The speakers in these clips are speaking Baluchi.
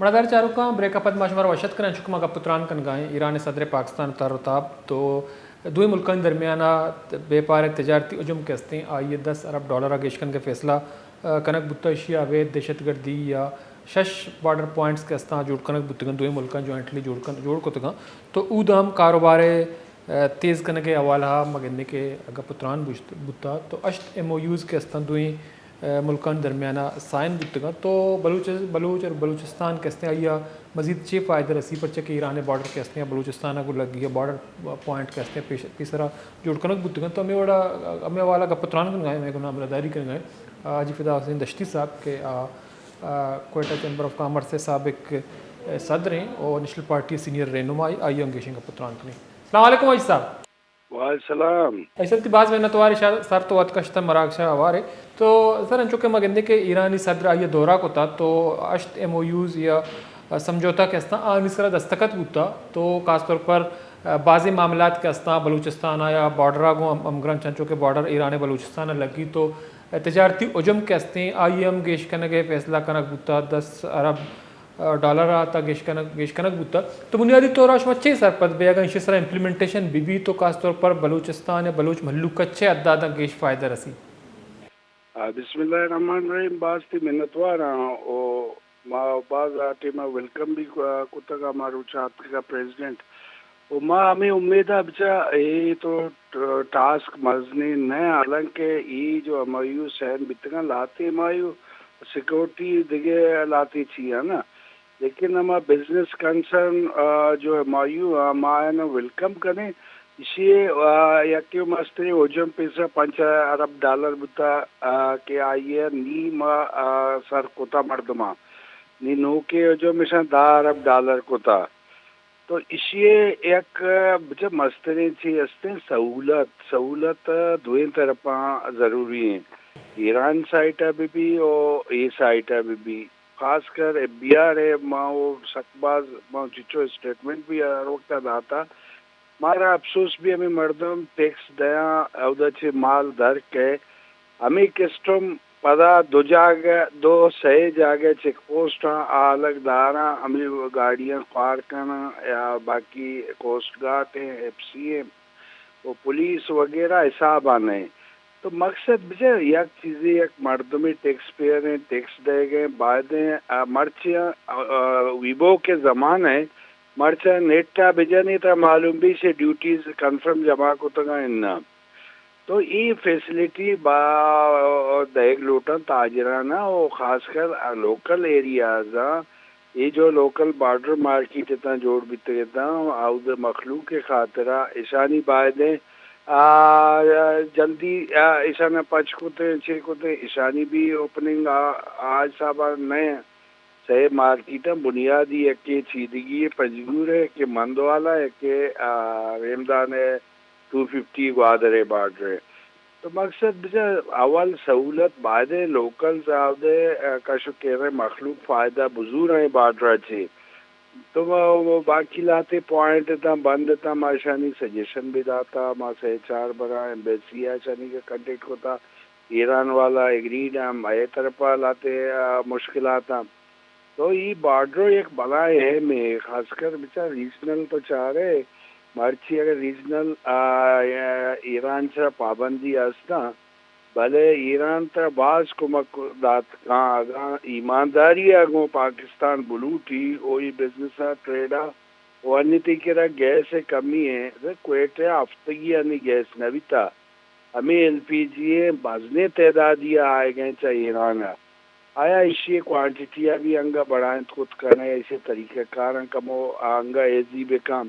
نادار چاروکاں، بریک ءَ پد ما شمارا وش اتک کناں، چونکہ ما گپ ءُ تران کنگا ایں ایران ءِ صدر ءِ پاکستان ءَ تر ءُ تاب، تو دوئیں ملکانی درمیان ءَ بیپار ءِ تجارتی حجم کہ استیں، آئی ءَ دس ارب ڈالر ءَ گیش کنگ ءِ فیصلہ، ءَ، کنگ بوتگ، ایشی ءَ اوید دہشت گردی یا شش بارڈر پوائنٹس کہ استاں جوڑ کنگ بوتگاں، دوئیں ملکاں جوائنٹلی جوڑ کن، جوڑ کتگاں، تو اود ءَ ہم کاروبار ءِ، ءَ، تیز کنگ ءِ حوالہ ءَ ما گندیں کہ گپ ءُ تران بوشت، بوتگ، تو ہشت ایم او یوز کہ استاں دوئیں ءَ، ملکانی درمیان ءَ سائن بوتگ انت، تو بلوچ، بلوچ اور بلوچستان کہ استیں آئی ءَ مزید چے فائدہ رسی، پرچہ کہ ایران ءِ بارڈر کہ استیں بلوچستان ءَ گوں لگی ءَ، بارڈر پوائنٹ کہ استیں پیش، پیسرا جوڑ کنگ بوتگ انت، تو ہمے وڑا، ہمے حوالہ گپ ءُ تران کنگ ءَ ایں، ہمے گوں ہمراہداری کنگ ءَ ایں حاجی فدا حسین دشتی صاحب کہ آ، آ، کوئٹہ چیمبر آف کامرس ءِ سابق، آ، صدر ایں اور نیشنل پارٹی ءِ سینئر رہنما ایں، آئی ءَ ہم گیشیں گپ ءُ تران کنیں۔ السلام علیکم حاجی صاحب۔ وعلیکم السلام۔ ایشر تی باز منتوار ایں، شر، سر تو وت کشتہ مراگش ءَ ہوار ئے۔ تو سر، انچو کہ ما گندیں کہ ایرانی صدر آئی ءَ دورہ کتا تو ہشت ایم او یوز یا سمجھوتہ کہ استاں آنی سرا دستخط بوتا، تو خاص طور پر بازیں معاملات کہ استاں بلوچستان ءَ یا بارڈر ءَ گوں ہم، ہمگرنچ، انچو کہ بارڈر ایران ءِ بلوچستان ءَ لگی، تو تجارتی حجم کہ استیں آئی ءَ ہم گیش کنگ ءِ فیصلہ کنگ بوتا، دس ارب ڈالر ءَ تا گیش کنگ، گیش کنگ بوتگ۔ تو بنیادی طور ءَ شما چے سرپد بے اگاں ایشی سرا امپلیمنٹیشن بہ بیت تو خاص طور پر بلوچستان یا بلوچ مھلوک ءَ چے حد ءَ گیش فائدہ رسی؟ آ، بسم اللہ الرحمن الرحیم۔ باز تی منتوار آں او ما باز آ ٹیم ءَ ویلکم بھی ک-، کتگ ءَ، ما روچ ءَ اتکگ ءَ پریزیڈنٹ۔ و ما ہمے امید ءَ بچا اے تو ٹ-، ٹاسک مزنیں نہ، حالانکہ اے جو ایم او یو سائن بیتگاں، لہتے ایم او یو، سیکورٹی دگہ لہتے چی آں نا، لیکن ہما بزنس کنسرن، آ، جو ایم او یو آں، ما آیاں ویلکم کنیں۔ ایشی ءِ، آ، یکے مستریں حجم پیسہ پنچ ارب ڈالر بوتا، آ، کہ آئی ءَ نی ما، آ، سر کتا مردماں۔ نی نوکیں حجم اشاں دہ ارب ڈالر کتا۔ تو ایشی ءِ یک بچہ مستریں چی استیں سہولت، سہولت دوئیں طرفاں ضروری ایں، ایران سائیڈ ءَ بہ بی او اے سائیڈ ءَ بہ بی۔ خاص کر ایف بی آر ءَ ما او سک باز ما چچو اسٹیٹمنٹ بھی ہر وقت ءَ داتا۔ مارا افسوس بھی ہمیں مردم ٹیکس دیاں، اودا چہ مال در کئے، ہمے کسٹم پدا دو جاگہ، دو سئے جاگہ چیک پوسٹ آں، آ الگ داراں، ہمے گاڑیاں خوار کناں یا باقی کوسٹ گارڈ ایں، ایف سی ایں، و پولیس وغیرہ حساب ءَ نہ ایں۔ تو مقصد بچار یک چیزے، یک مردمے ٹیکس پیئر ایں، ٹیکس دئیگ ایں، باید ایں، آ، مرچی آ، آ، ویبو کے زمانہ ایں، مرچاں نیٹ ءَ بجنی ترا معلوم بی سے ڈیوٹیز کنفرم جمع کتگاں اناں۔ تو اے فیسلٹی با دئیگ لوٹاں تاجراناں و خاص کر لوکل ایریازاں۔ اے جو لوکل بارڈر مارکیٹ اتاں جوڑ بیتگ اتاں، اود مخلوق ءِ خاطرا اشانی بایدیں، آ، جلدی، آ، اشاناں پچ کتیں، چے کتیں، اشانی بھی اوپننگ آ، آ حسابا نہ۔ سئے مارکیٹاں بنیادی یکے چیدگی ءِ پنجگور ءِ، یکے مندوالا، یکے، آ، ریمدان ءِ ٹو ففٹی گوادر ءِ بارڈر ءِ۔ تو مقصد بچار اول سہولت بایدیں لوکلز آودے، آ، کش و کر ءِ مخلوق فائدہ بزوراں اے بارڈر ءَ چہ۔ تو ما، ما باقی لہتے پوائنٹ اتاں بند اتاں، ما اشانی سجیشن بھی داتا، ما سئے چار براں ایمبیسی ءَ اشانی کہ کنٹیکٹ کتا، ایران والا ایگریڈ آں، مئے طرفا لہتے، آ، مشکلات آں۔ تو اے بارڈر یک بلائیں اہمے، خاص کر بچار ریجنل تو چارئے، مرچی اگر ریجنل، آ، ایران سرا پابندی ہستاں، بلے ایران ترا باز کمک دات کاں، اگاں ایمانداری ءَ گوں پاکستان بلوٹی او اے بزنس ءَ ٹریڈ ءَ و انی تئی کرا گیس ءِ کمی ایں، کوئٹہ ءَ ہفتگی آنی گیس نہ بیتا۔ ہمے ایل پی جی ءِ بزگیں تعدادی ءَ آیگ ءَ چہ ایران ءَ۔ آیا ایشی ءِ کوانٹٹی ءَ بھی انگہ بڑائینت کت کنئے، ایشی ءِ طریقہ کاراں کمو انگہ ایزی بکن؟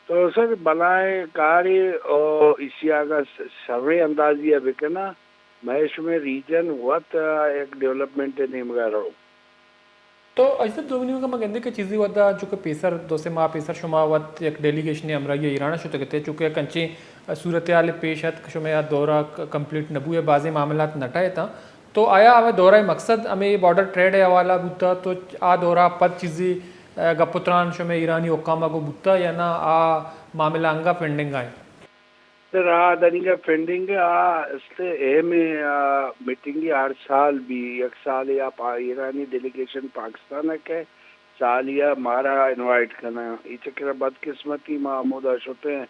تو سر بلائیں کارے او ایشی ءَ اگاں شریں اندازی ءَ بکناں، مئے شمئے ریجن وت یک ڈیولپمنٹ ءِ نیمگ ءَ رو۔ تو اجدر دومی نیمگ ءَ ما گندیں کہ چیزی وھد ءَ چونکہ پیسر دو سے ماہ پیسر شما وت یک ڈیلیگیشن ءِ ہمراہی ءَ ایران ءَ شتگ ات، چونکہ یک انچیں صورتحال پیش ات کہ شمئے آ دورہ ک-، کمپلیٹ نہ بوئے، بازیں معاملات نہ ٹہیتاں۔ تو آیا ہمے دورہ ءِ مقصد ہمے بارڈر ٹریڈ ءِ حوالہ بوتا؟ تو آ دورہ ءَ پد چیزی، ءَ، گپ ءُ تران شمئے ایرانی حکام ءَ گوں بوتا یا نہ آ معاملہ انگہ پینڈنگ ءَ ایں؟ سر، آ دنیگا پینڈنگ ءَ، آ است اہمیں، آ، میٹنگے ہر سال بی، یک سالے آ پا-، ایرانی ڈیلیگیشن پاکستان ءَ کئے، سالیا مارا انوائٹ کناں۔ اے چکر ءَ بدقسمتی ما ہمودا شتیں۔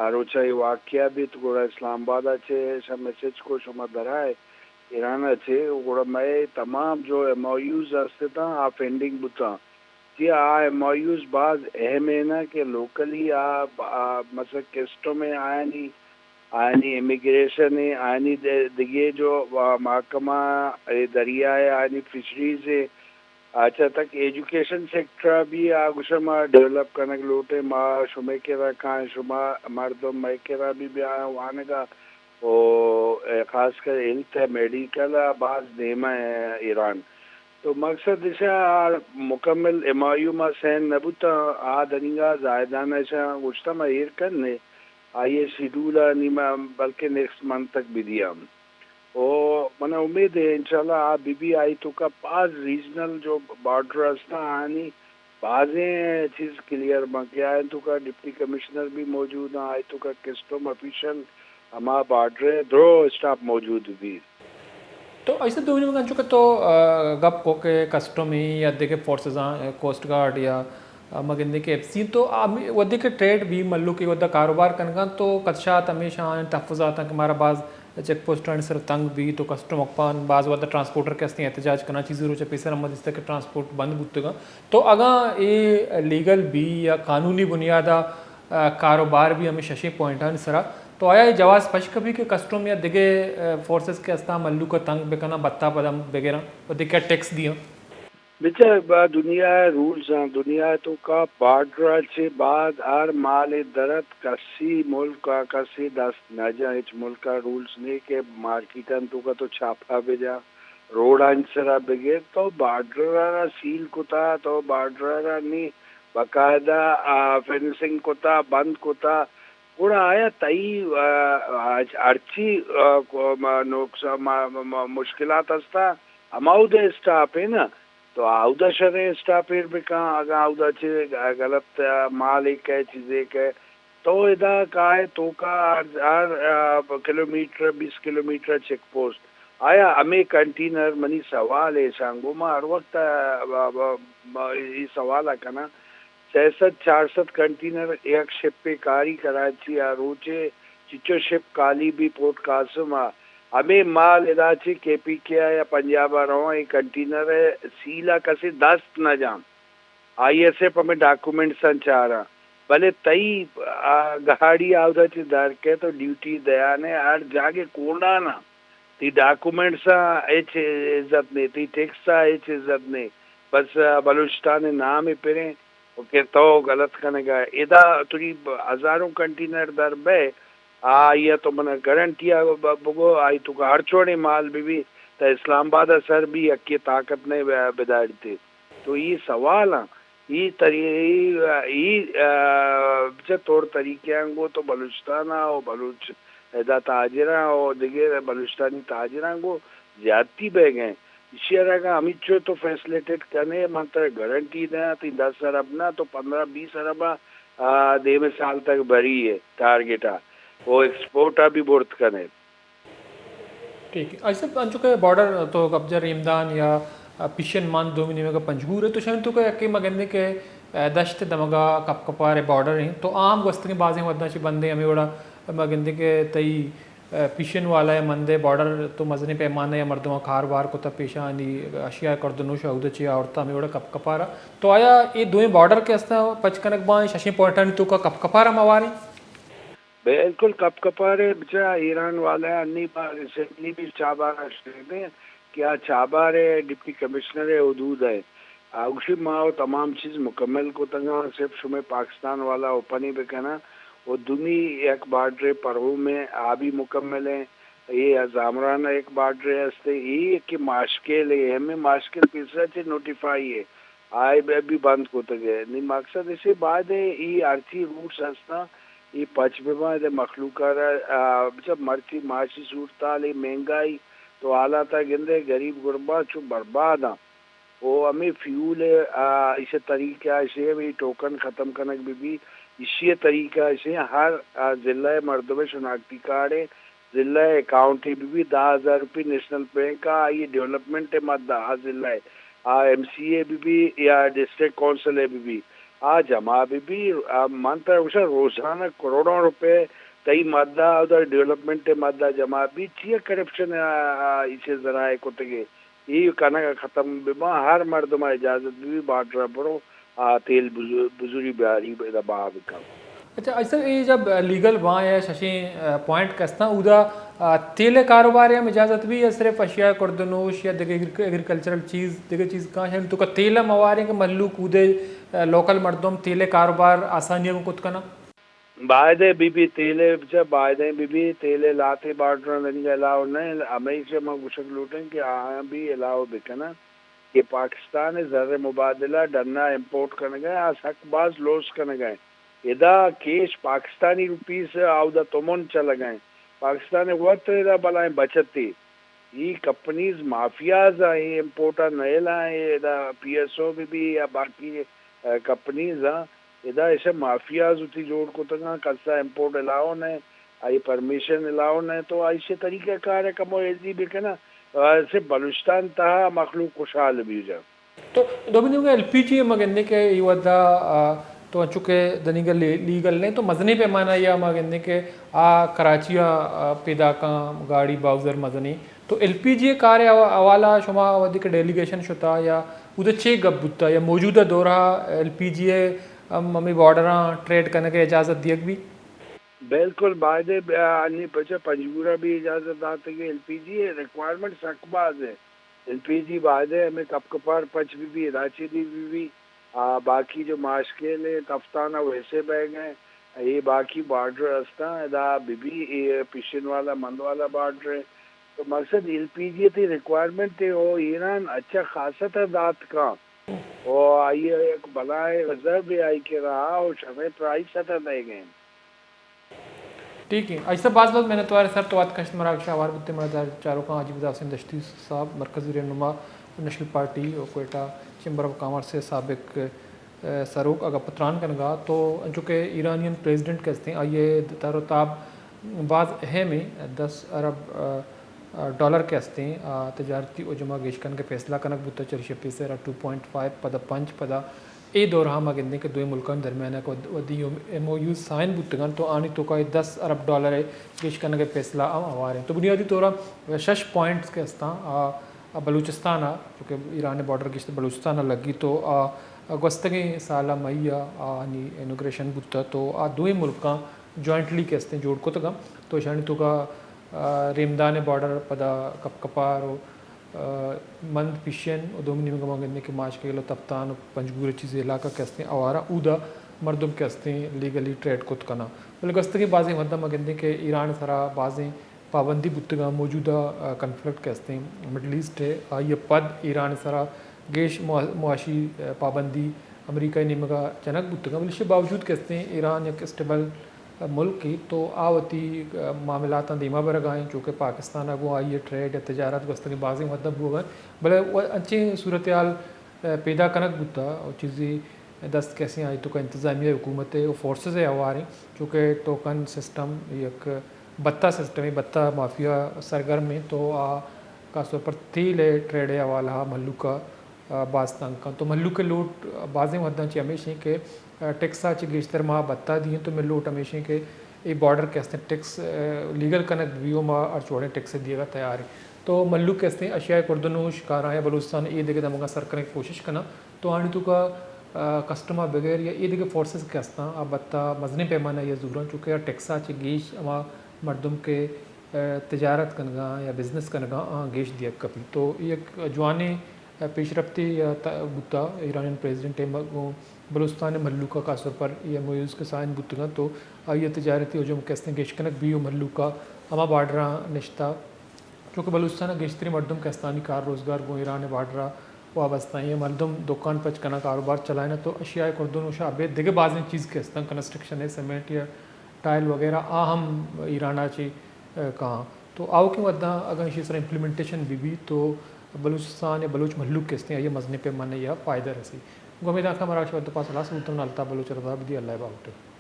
آ روچا اے واقعہ بیت، گڑا اسلام آباد ءَ چہ شا میسج کو شما درائے ایران ءَ چہ، گڑا مئے تمام جو ایم او یوز است اتاں، آ پینڈنگ بوتاں۔ چیا آ ایم او یوز باز اہم ایں نا کہ لوکلی آ، آ، مثلا کسٹم ءِ آیانی، آیانی امیگریشن ءِ، آیانی د-، دگہ جو، آ، محکمہ ءِ، دریا ءِ، آیانی فشریز ءِ، آ، چہ تک ایجوکیشن سیکٹر ءَ بھی آ گوشاں ما ڈیولپ کنگ لوٹیں، ما شمئے کرا کائیں، شما مردم مئے کرا بھی بیاں وانگ ءَ، او، اے، خاص کر ہیلتھ ءُ میڈیکل ءَ باز دیما ایں ایران۔ تو مقصد ایشاں آ مکمل ایم او یو ما سین نہ بوتاں، آ دنیگا زاہدان ءَ ایشاں گوشتہ ما ایر کن نے، آئی ءِ شیڈول ءَ نی ما بلکہ نیکسٹ منتھ تک بدیاں۔ او منا امید ہے انشاءاللہ آ بی بی آئی توکا باز ریجنل جو بارڈر ہستاں آنی بازیں چیز کلیئر باں کہ آئی توکا ڈپٹی کمشنر بھی موجود ہیں، آئی توکا کسٹم آفیشل ہما بارڈر ءِ درو اسٹاف موجود بھی۔ تو ایسے دومی نمبر انچو کہ تو، آ، گپ کو کہ کسٹم ہی یا دیکھے فورسز آں، کوسٹ گارڈ یا، آ، ما گندے کہ ایف سی تو آ، ودی کہ ٹریڈ بھی ملوک ودا کاروبار کنگا تو خدشات ہمیشہ آں، تحفظات ہیں کہ مارا باز چیک پوسٹانی سر تنگ بی تو کسٹم اکپان باز ودا ٹرانسپورٹر کہ ہستیں احتجاج کناں، چیزی روچ پیسر ہم دیستا کہ ٹرانسپورٹ بند بوتگا۔ تو اگاں اے لیگل بی یا قانونی بنیادا، آ، کاروبار بی ہمیں ششیں پوائنٹانی سرا، تو آیا اے جواز پشک بی کہ کسٹم یا دگہ، آ، فورسز کہ ہستاں ملوک تنگ بکناں، بتا پدا بگراں و دگہ ٹیکس دیاں؟ بچار، با دنیا ءِ رولز آں، دنیا ءِ توکا بارڈر ءَ چہ بعد ہر مال ءِ درت کسی ملک ءَ کسی دست نہ جاں، ہچ ملک ءَ رولز نے کہ مارکیٹاں توکا تو چھاپا بجا، روڈانی سرا بگر، تو بارڈر ءَ را سیل کتا، تو بارڈر ءَ را نی باقاعدہ، آ، فینسنگ کتا، بند کتا، گڑا آیا تئی، آ، آ، ہرچی، آ، کو-، ما-، نقصان، ما-، ما-، مشکلات ہستا، ہما اود ءَ اسٹاپ ہے نا، تو آودا شریں اسٹاپ ایر بکن، اگاں آودا چہ غلط، آ، مالے کئے، چیزے کئے، تو ادا کائے توکا ہر، ہر، آ، کلومیٹر، بیست کلومیٹر چیک پوسٹ۔ آیا ہمے کنٹینر، منی سوال ایشاں گوں، ما ہر وقت، آ، آ، آ، اے سوال ءَ کناں، سئے سد چار سد کنٹینر یک شپے کاری کراچی ءَ روچے، چچو شپ کالی بی پورٹ قاسم ءَ، ہمے مال ادا چہ کے پی کے ءَ یا پنجاب ءَ رواں، اے کنٹینر ءِ سیل ءَ کسے دست نہ جاں۔ آئی ءَ صرف ہمے ڈاکومنٹس آں چاراں، بلے تئی، آ، گاڑی آودا چہ در کئے تو ڈیوٹی دیانے ہر جاگے کونڈانا۔ تئی ڈاکومنٹس ءَ ہچ عزت نے، تئی ٹیکس ءَ ہچ عزت نے، بس، آ، بلوچستان ءِ نام ءَ پریں کہ تو غلط کنگا۔ ادا تری ہزاروں کنٹینر در بئے، آئی ءَ تو منا گارنٹی ءَ ب-، بگو، آئی توکا ہر چوڑیں مال بہ بی، تا اسلام آباد ءَ سر بی یکے طاقت نے ب-، بداڑتے۔ تو اے سوال آں، اے طری-، اے، اے، آ، چہ طور طریقے آں گوں تو بلوچستان ءَ و بلوچ ادا تاجراں و دگہ بلوچستانی تاجراں گوں زیادتی بیگ ءَ۔ ایشی ءَ را اگاں ہمینچو تو فیسلیٹیٹ کنے، من ترا گارنٹی دیاں، تئی دس ارب نہ تو پندرہ بیس ارب ءَ، آ، دیمے سال تک بری ہے ٹارگٹ ءَ، و ایکسپورٹ ءَ بھی برت کنے۔ ٹھیک ہے۔ آصف، انچو کہ بارڈر تو کبجہ ریمدان یا، آ، پیشن مان دومی نیمگ ءَ پنجگور ہے، تو شاید تو کہ یکے ما گندے کہ، آ، دشت دمگا کپ کپار بارڈر ہیں، تو عام گوستگیں بازیں وداں چہ بندے ہمیں وڑا ما گندے کہ تئی، آ، پیشن والا ہے مندے بارڈر تو مزنیں پیمانہ یا مردماں کاروبار کتا پیشانی اشیاء کرد نوش اود چی آورتا ہمیں وڑا کپ کپارا۔ تو آیا یہ دوئیں بارڈر کے استا پچ کنک بائیں ششیں پوائنٹانی تو کا کپ کپارا مواریں؟ بالکل کپ کپارے، بچا ایران والا انی با ریسنٹلی بھی چابارا شنیدیں کہ آ چابار ءِ ڈپٹی کمشنر ءِ حدود ءَ آ گوشی ما و تمام چیز مکمل کتگاں، صرف شمئے پاکستان والا اوپن ءَ بکناں و دومی یک بارڈر پرہوم ءَ آ بھی مکمل ہیں، اے زامران ءَ یک بارڈر ہستے، اے کہ ماشکل ہے، ہمیں ماشکل پیسرا چہ نوٹیفائی ہے۔ آئی بہ بھی بند کتگ ءَ۔ نی مقصد ایشی باید ءَ اے ہرچی روٹس ہستاں، اے پچ بہ باں، ادا مخلوق ءَ را، آ، بچا مرچی معاشی صورتحال، اے مہنگائی، تو حالات ءَ گندے غریب غربا چو برباد آں۔ او ہمے فیول ءَ، آ، ایشی طریقہ ایشی ہمے ٹوکن ختم کنگ بہ بی، ایشی طریقہ ایشی ہر، آ، ضلع ءِ مردم ءِ شناختی کارڈ ءَ ضلع ءِ اکاؤنٹ ءَ بہ بی، دہ ہزار روپی نیشنل بینک ءَ آئی ڈیولپمنٹ ءِ مد ءَ آ ضلع ءِ آ ایم سی اے بہ بی یا ڈسٹرکٹ کونسل ء بہ بی، آ جمع بہ بی، آ من ترا گوشاں روزانہ کروڑاں روپے تئی مدہ، اودا ڈیولپمنٹ ء مدہ جمع بہ بی، چیا کرپشن ء، آ، ایشی ذرائع کتگے، اے کنگ ء ختم بہ باں، ہر مردم ء اجازت بہ بی بارڈر ء برو، آ، تیل بزو-، بزوری بیاری ادا بہا بکن۔ اچھا، ایسا اے جب لیگل باں یا ششیں، آ، پوائنٹ کستاں، اودا، آ، تیل ء کاروبار ء ہم اجازت بی یا صرف اشیاء کردنوش یا دگہ ایگری-، ایگریکلچرل چیز، دگہ چیز کاں، یعنی تو کا تیل ہم ہواریں کہ مہلوک اودے، آ، لوکل مردم تیل ء کاروبار آسانی ء کت کناں؟ بایدیں بہ بی تیل ء، چہ بایدیں بہ بی تیل ء لاتے بارڈر دنیگا الاؤ نہ، ہمیشہ ما گوشگ لوٹیں کہ آہاں بھی الاؤ بکناں کہ پاکستان ء زر مبادلہ ڈنا امپورٹ کنگا، آ سک باز لوس کنگا۔ ادا کیش پاکستانی روپیز ء اودا تومن چلگ ء انت۔ پاکستان ء وت ادا بلائیں بچتے۔ اے کمپنیز مافیاز ء، اے امپورٹ ء نئیل ء، اے ادا پی ایس او بہ بی یا باقی، ء، کمپنیز ء، ادا ایشاں مافیاز وتی جوڑ کتگ انت، کس ء امپورٹ الاؤ نہ، آئی پرمیشن الاؤ نہ، تو ایشی طریقہ کار ء کمو ایزی بکناں، ء، صرف بلوچستان تہا مخلوق خوشحال بیجاں۔ تو دومی نیمگا ایل پی جی ء ما گندیں کہ اے وھدا، آ، تو انچو کہ دنیگا لی-، لیگل نہ ایں، تو مزنیں پیمانہ یا ما گندیں کہ آ کراچی ء، آ، پیداکاں گاڑی باؤزر مزنیں۔ تو ایل پی جی ء کار ء حوا-، حوالہ شما وھدے کہ ڈیلیگیشن شتا یا اود ء چے گپ بوتا یا موجودہ دور ء ایل پی جی ء ہم ہمے بارڈراں ٹریڈ کنگ ء اجازت دیگ بی؟ بالکل، بایدے، آ، انی پچ ء پنجگور ء بھی اجازت داتگ، ایل پی جی ء ریکوائرمنٹ سک باز ء۔ ایل پی جی بایدے ہمے کپ کپار پچ بہ بی، ادا چہ دی بہ بی، آ، باقی جو ماشکیل ء تفتان ء ویسے بیگ ء، اے باقی بارڈر استاں، ادا بہ بی، اے پشن والا مند والا بارڈر ء۔ تو مقصد ایل پی جی ء تئی ریکوائرمنٹ ء او ایران اچھا خاصا تا دات کاں۔ او آئی ء یک بلائیں ریزرو ء آئی کرا او شمے پرائس ء تا دئیگ ء انت۔ ٹھیک ہے، آئی صاحب باز باز منتوار سر تو وقت کشت مراگش آوار بوتے، منا چاروکاں حاجی رضا حسین دشتی صاحب مرکزی رہنما نیشنل پارٹی و کوئٹہ چیمبر آف کامرس ء سابق، ء، سروک اگا پتران کنگا تو انچو کہ ایرانین پریزیڈنٹ کہ استیں آئی ء تر و تاب باز اہم ہیں، دس ارب، ء، ڈالر کہ استیں، آ، تجارتی حجم ء گیش کنگ ء فیصلہ کنگ بوتگ، چریشی ء پیسر ء ٹو پوائنٹ فائیو پدا پنچ پدا اے دور ء ما گندیں کہ دوئیں ملکانی درمیان ء وھد-، وھدی ایم او یوز سائن بوتگ انت تو آنی توکا اے دس ارب ڈالر ء گیش کنگ ء فیصلہ ہم ہوار انت۔ تو بنیادی طور ء شش پوائنٹس کہ استاں، آ، آ بلوچستان ء، چونکہ ایران ء بارڈر گیشتر بلوچستان ء لگی تو آ، آ گوستگیں سال ء مئی ء آنی انوگریشن بوتگ تو آ دوئیں ملکاں جوائنٹلی کہ استیں جوڑ کتگ انت تو اشانی توکا، آ، ریمدان ء بارڈر پدا کپ کپار و، آ، مند پیشین و دومی نیمگ ء ما گندیں کہ ماشکیل و تپتان و پنجگور ء چیزے علاقہ کہ استیں آوارا اودا مردم کہ استیں لیگلی ٹریڈ کت کناں۔ بلے گوستگیں بازیں وھداں ما گندیں کہ ایران ء سرا بازیں پابندی بوتگاں، موجودہ، آ، کنفلکٹ کہ استیں مڈل ایسٹ ء آئی ء پد ایران ء سرا گیش موا-، معاشی، آ، پابندی امریکہ ء نیمگ ء جنگ بوتگاں، بلے ایشی باوجود کہ استیں ایران یک اسٹیبل ملکے تو آ وتی معاملاتاں دیما برگا انت، چونکہ پاکستان ء گوں آئی ء ٹریڈ یا تجارت گوستگیں بازیں وھد ء بوگا انت، بلے و-، انچیں صورتحال پیدا کنگ بوتا و چیزے دست کسیں آئی توکا انتظامیہ حکومت ء و فورسز ء ہوار انت، چونکہ ٹوکن سسٹم یک بتا سسٹمے، بتا مافیا سرگرم انت تو آ خاص طور پر تیل ء ٹریڈ ء حوالہ ء مھلوک ء آ، باز تنگ کنت۔ تو مھلوک ء لوٹ بازیں وھداں چہ ہمیش انت کہ، آ، ٹیکس ء چہ گیشتر ما بھتہ دئیں تو مئے لوٹ ہمیش انت کہ اے بارڈر کہ استیں ٹیکس، آ، لیگل کنگ بہ بی و ما ہرچ وڑیں ٹیکس ء دیگ ء تیار ایں۔ تو مھلوک کہ استیں اشیاء ء کردنوش کاراں یا بلوچستان ء اے دگہ دمگاں سر کنگ ء کوشش کناں تو آنی توکا، آ، کسٹم ء بغیر یا اے دگہ فورسز کہ استاں آ بھتہ مزنیں پیمانہ ء زوراں چونکہ آ ٹیکس ء چہ گیش ہما مردم کہ، آ، تجارت کنگاں یا بزنس کنگاں آ گیش دیگ کپیت۔ تو اے یک جوانیں پیشرفتے یا ت-، بوتا۔ ایرانین پریزیڈنٹ ء م-، گوں بلوچستان ء مھلوک ء خاص طور پر اے ایم او یوز کہ سائن بوتگ انت تو آئی ء تجارتی حجم کہ استیں گیش کنگ بی و مھلوک ء ہما بارڈراں نشتہ، چونکہ بلوچستان ء گیشتریں مردم کہ استانی کار روزگار گوں ایران ء بارڈر ء وابستہ ایں، مردم دکان پچ کناں، کاروبار چلائیناں تو اشیاء ء کردن و شاہ ابید دگہ بازیں چیز کہ استاں، کنسٹرکشن ء سیمنٹ یا ٹائل وغیرہ آ ہم ایران ء چہ، ء، کاں۔ تو آؤکیں وھداں اگاں ایشی سرا امپلیمنٹیشن بہ بیت تو بلوچستان یا بلوچ مھلوک کہ استیں آئی ء مزنیں پیمانہ ء فائدہ رسی۔ گوں ہمے دانکہ مارا شما دپاس ہلاس بوتن، الطاف بلوچ ء رضا بدی، اللہ ء باہوٹ۔